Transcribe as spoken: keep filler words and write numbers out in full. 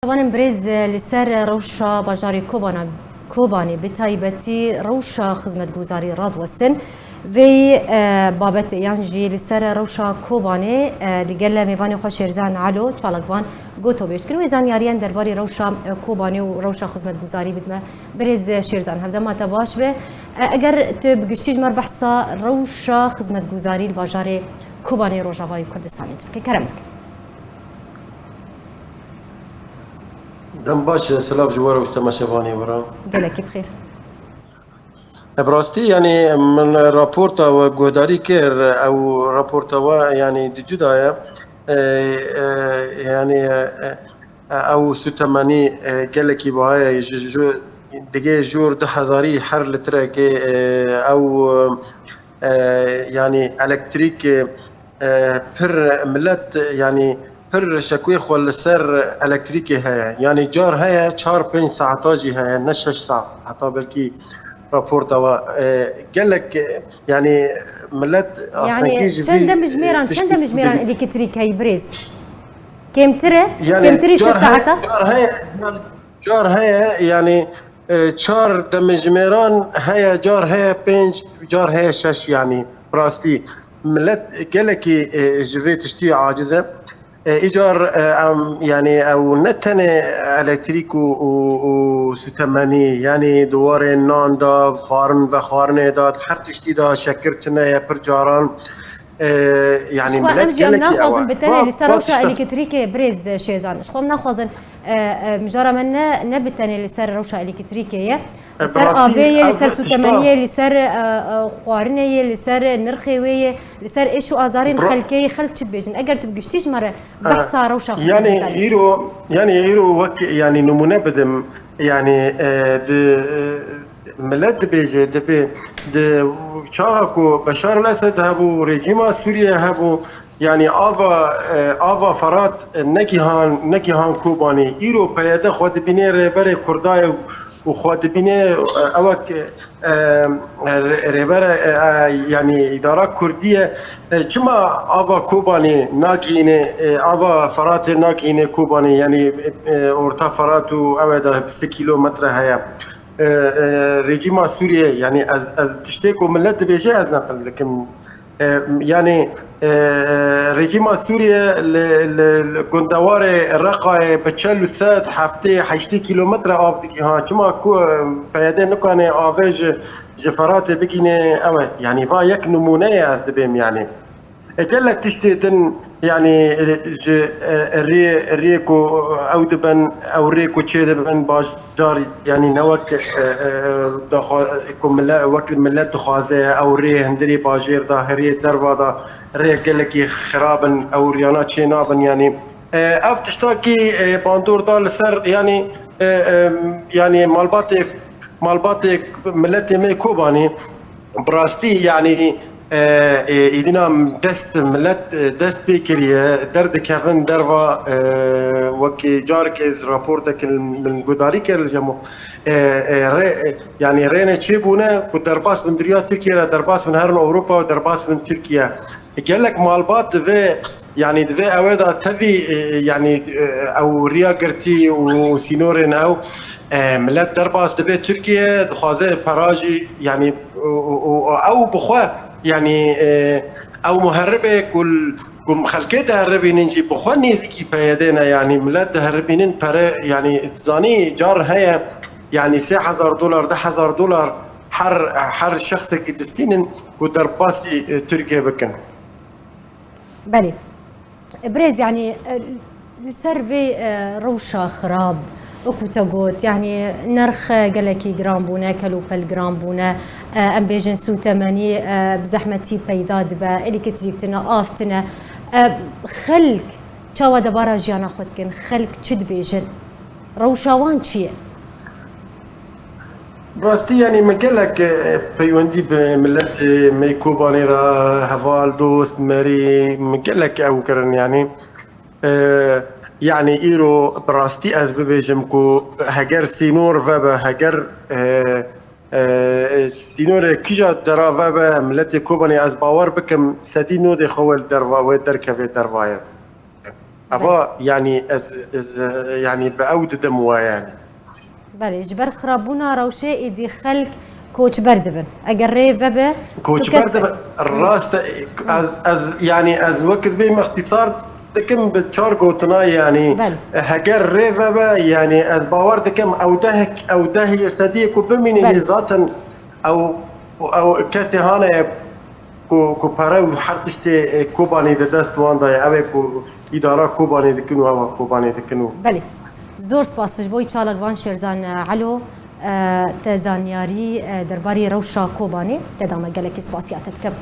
Şevanên birêz, li ser rewşa bajarê Kobana, Kobanê bi taybetî rewşa xizmetguzarî radiwestin. Vê, e, babetê yan jî li ser rewşa Kobanê, e, li gel mêvanê xwe Şêrzan Elo Çalakvan gotobêj dikin. Wê zanyariyên derbarê rewşa, e, Kobanê û rewşa xizmetguzarî bidime. Birêz Şêrzan, hevdema te baş be. E, eger tu bi giştî ji me re behsa rewşa xizmetguzarî li bajarê Kobanê Rojavayê Kurdistanê bike. Kerem bike. Dem baş, silav ji we re û ji temaşevanê we re. Gelekî bi xêr. E, bi rastî, yanî min raporta we guhdarî kir, ew raporta we, yanî, di cuda ye. E, e, yanî, e, e, ew sûtemenî, e, gelekî biha ye, ji, ji, digê jor du hezarî her litrekê, e, ew, e, yanî elektrîk, e, pir milet, yanî pir şekoyê xwe li ser elektrîkê heye. Yanî car heye çar pênc saeta jî heye, ne şeş saeta, belkî raporta we. E, gelek, e, yanî milet astengî ji vî, çend demijmêran, e, çend demijmêran elektrîk heye birêz? Kêmtir e? Yanî kêmtirî şeş saeta? Car heye, car heye, yanî, e, çar demijmêran heye, car heye pênc, car heye şeş, yanî bi rastî milet gelekî, e, ji vê tiştî aciz e. E, îcar, e, em, yanî ew ne tenê elektrîk û, û, û sûtemenî, yanî di warê nan de, xwarin vexwarinê de, her tiştî de şekir tune ye pir caran. E, yanî Ji xwe em milet jî em gelekî ew naxwazin e. bi tenê Va, li ser va rewşa tişta elektrîkê birêz Şêzan. Ji xwe em naxwazin, e, e, mijara me ne, ne bi tenê li ser rewşa elektrîkê ye. Li E, bi ser rastî, avê ye, li ser ev tişta sûtemeniyê, li ser, e, e, xwarinê ye, li ser nirxê wê ye, li ser êş û azarên Bra- xelkê ye, xelk çi dibêjin? Eger tu bi giştî ji me re E, behsa rewşa xwe yanî bidî. Îro, yanî îro wek, yanî nimûne bidim, yanî, e, di, e, Milet dibêje, dibê di çaxa ku Beşar el Esed hebû, rejîma Sûriye hebû, yanî ava, e, ava Ferat, e, negihan, negihan Kobanê. Îro P Y D xwe dibîne rêberê Kurda ye û xwe dibîne, e, ewek, e, rê-, rêbere, e, e, yanî îdara Kurdî ye. E, çima ava Kobanê nagihîne, e, ava Feratê nagihîne Kobanê, yanî, e, orta Ferat û ew e de sê kîlometre heye. E, e, rejîma Sûriyê, yanî ez, ez tiştê ku milet dibêje, ez neqil dikim. E, yanî, e, rejîma Sûriyê li, li, li gundewarê Reqayê bi çel û sed heftê heştê kîlometre av digiha. Çima ku, e, P Y D nikane avê ji, ji Feratê bigîne, ew e. Yanî va yek nimûne ye ez dibêm, yanî. E, gelek tiştê din, yanî, e, ji, e, rê, rê ku ew dibin, ew rê ku çê dibin bajar, yanî ne wek, e, e, daxwa-, ku mile-, wek milet dixwaze, ew rê hundirê bajêr de, herê derva de, rê gelekî xirab in, ew riyana çê nabin, yanî. E, ev tiştakî, e, bandor da li ser, yanî, e, e, yanî malbatê, malbatê miletê me Kobanî, bi rastî, yanî, e, e, îdîna dest milet, e, dest pê kiriye, derdikevin derva, e, wekî careke ji raportekî min gudarî kir li cem, e, e, rê, e, yanî rêne çêbûne ku derbas bin diriya Tirkiye re, derbas bin herin Ewropa û derbas bin Tirkiye. Gelek malbat divê, yanî divê ew ê de tevî, e, yanî, e, ew riya girtî û sînorên ew, e, milet derbas dibe Tirkiye, dixwaze para jî, yanî, û, û, û ew bi xwe, yanî, e, ew muheribê ku, ku xelkê diheribînin jî bi xwe nêzîkî P Y D ne, yanî milet diheribînin pere, yanî zanî car heye, yanî sê hezar dolar, deh hezar dolar her, her şexsekî distînin ku derbasî, e, Tirkiye bikin. Belê. Birêz, yanî, e, li ser vê, e, rewşa xirab, wekû te got, yanî, nerx gelekî giran bûne, kelûpel giran bûne, e, em bêjin sûtemenî, e, bi zehmetî peyda dibe, elektrîk tine, av tine. E, xelk çawa debara jiyana xwe dikin? Xelk çi dibêjin? Rewşa wan çi ye? Rastî, yanî, me gelek, e, peywendî bi miletê me Kobanê re, heval, dost, merî, me gelek ew kirin, yanî. E, yanî, îro bi rastî ez bibêjim ku heger sînor vebe, heger, e, e, sînorê kîja dera vebe, miletê Kobanê, ez bawer bikim, sedî nodê xwe wê li derva, wê derkeve dervayê. Eva, yanî ez, ez e, yanî bi ew didim we yanî. Belê, ji ber xirabûna rewşê êdî xelk koçber dibin. Eger rê vebe, tu Koçber kes- dibe rast e, ez, ez yanî ez wekî dibêm îxtîsar dikim bi çar gotina yanî Belê. heger rê vebe yanî ez bawer dikim ew deh ew deh sediyê ku bimînin Belê. Zaten ew ew kesê hane ye ku, ku pere û her tiştê e, Kobanî di dest wan de ye. Ew ê ku îdara Kobanî dikin û ewa Kobanî dikin û Belê. Zor spas ji bo wî çalak van Şêrzan e, Elo. E, te zanyarî e, derbarê rewşa Kobanê te da me, gelekî spasiya te dikim.